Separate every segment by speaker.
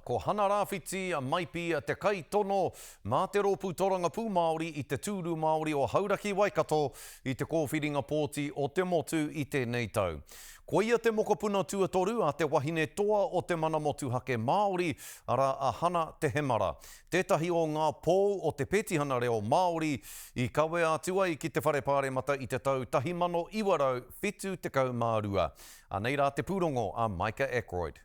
Speaker 1: Ko Hana Rawhiti Maipi te kaitono mā te Rōpū Torangapū Māori i te tūru Māori o Hauraki-Waikato i te kōwhiringa pōti o te motu i tēnei tau. Koia te mokopuna tuatoru a te wahine toa o te mana motuhake Māori, arā a Hana Te Hemara, tētahi o ngā pou o te petihana reo Māori i kawea atu ai ki te Whare Pāremata i te tau 1972. Anei rā te pūrongo a Micah Ackroyd.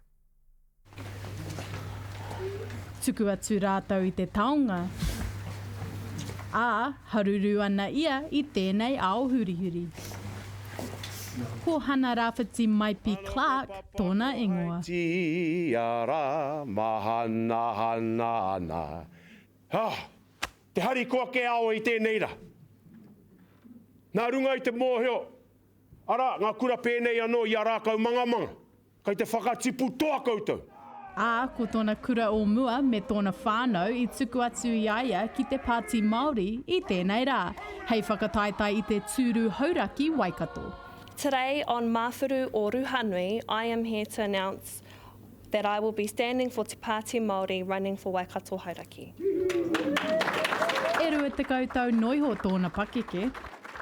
Speaker 2: Tuku atu rātou i te taonga, ā, haruru ana ia i tēnei ao hurihuri. Ko Hana Rawhiti Maipi Clarke tōna ingoa.
Speaker 3: Te harikoa ke ao i tēnei ra. Nā runga i te mōhio, arā, ngā kura pēnei anō i a Rākau Mangamanga. Kei te whakatipu toa koutou.
Speaker 2: Ā, ko tōna kura o mua me tōna whānau i tuku atu i a ia ki te Pāti Māori i tēnei rā, hei whakataetae i te tūru Hauraki Waikato.
Speaker 4: Today on Mawhuru o Ruhanui I am here to announce that I will be standing for Te Pāti Māori running for Waikato Hauraki.
Speaker 2: E 20 tau noiho tōna pakeke.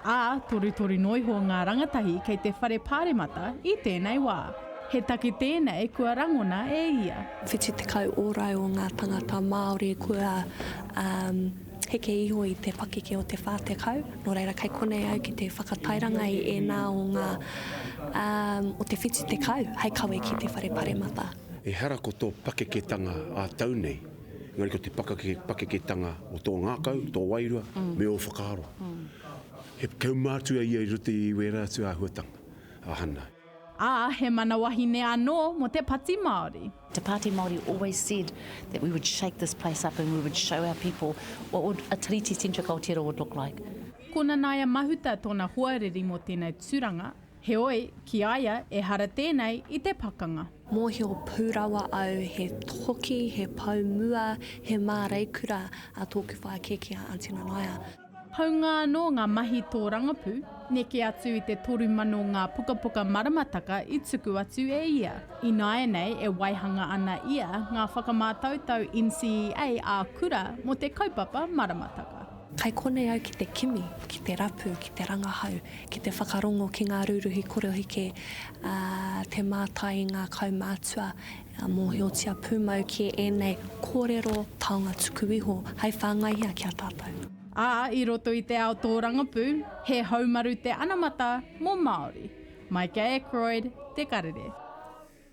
Speaker 2: Ā, torutoru noiho ngā rangatahi kei te whare pāremata i tēnei wā. He take tēnei kua rangona e ia.
Speaker 5: 70 ōrau o ngā tangata Māori kua heke iho i te pakeke o te 40, nō reira kei konei au ki te whakatairanga i ēnā o ngā o te 70 hei kawe ki te whare paremata.
Speaker 3: Ehara ko tō pakeketanga ā-tau nei, engari ko te pakeketanga o tō ngākau, tō wairua, me ō whakaaro. He kaumātua ia i roto i wērā atu āhuatanga a Hana.
Speaker 2: Ā, he mana wahine anō mō te Pati Māori.
Speaker 6: Te Pāti Māori always said that we would shake this place up and we would show our people what would a Tiriti-centric Aotearoa would look like.
Speaker 2: Ko Nanaia Mahuta tōna hoariri mō tēnei tūranga, heoi, ki a ia, ehara tēnei i te pakanga.
Speaker 5: Mōhio pū rawa au he toki, he pou mua, he māreikura a tōku whaea kēkē a Aunty Nanaia.
Speaker 2: Haunga anō ngā mahi tōrangapū, neke atu i te 3,000 ngā pukapuka maramataka i tuku atu e ia. Ināianei e waihanga ana ia ngā whakamātautau NCEA ā-kura mō te kaupapa maramataka.
Speaker 5: Kai konei au ki te kimi, ki te rapu, ki te rangahau, ki te whakarongo ki ngā rūruhi koroheke, ā, te mātai i ngā kaumātua, Mōhiotia pūmau ki ēnei kōrero taonga tuku iho hei whāngaihia ki a tātou.
Speaker 2: Ā, i roto i te ao tōrangapū, he haumaru te anamata mō Māori. Micah Ackroyd, Te Karere.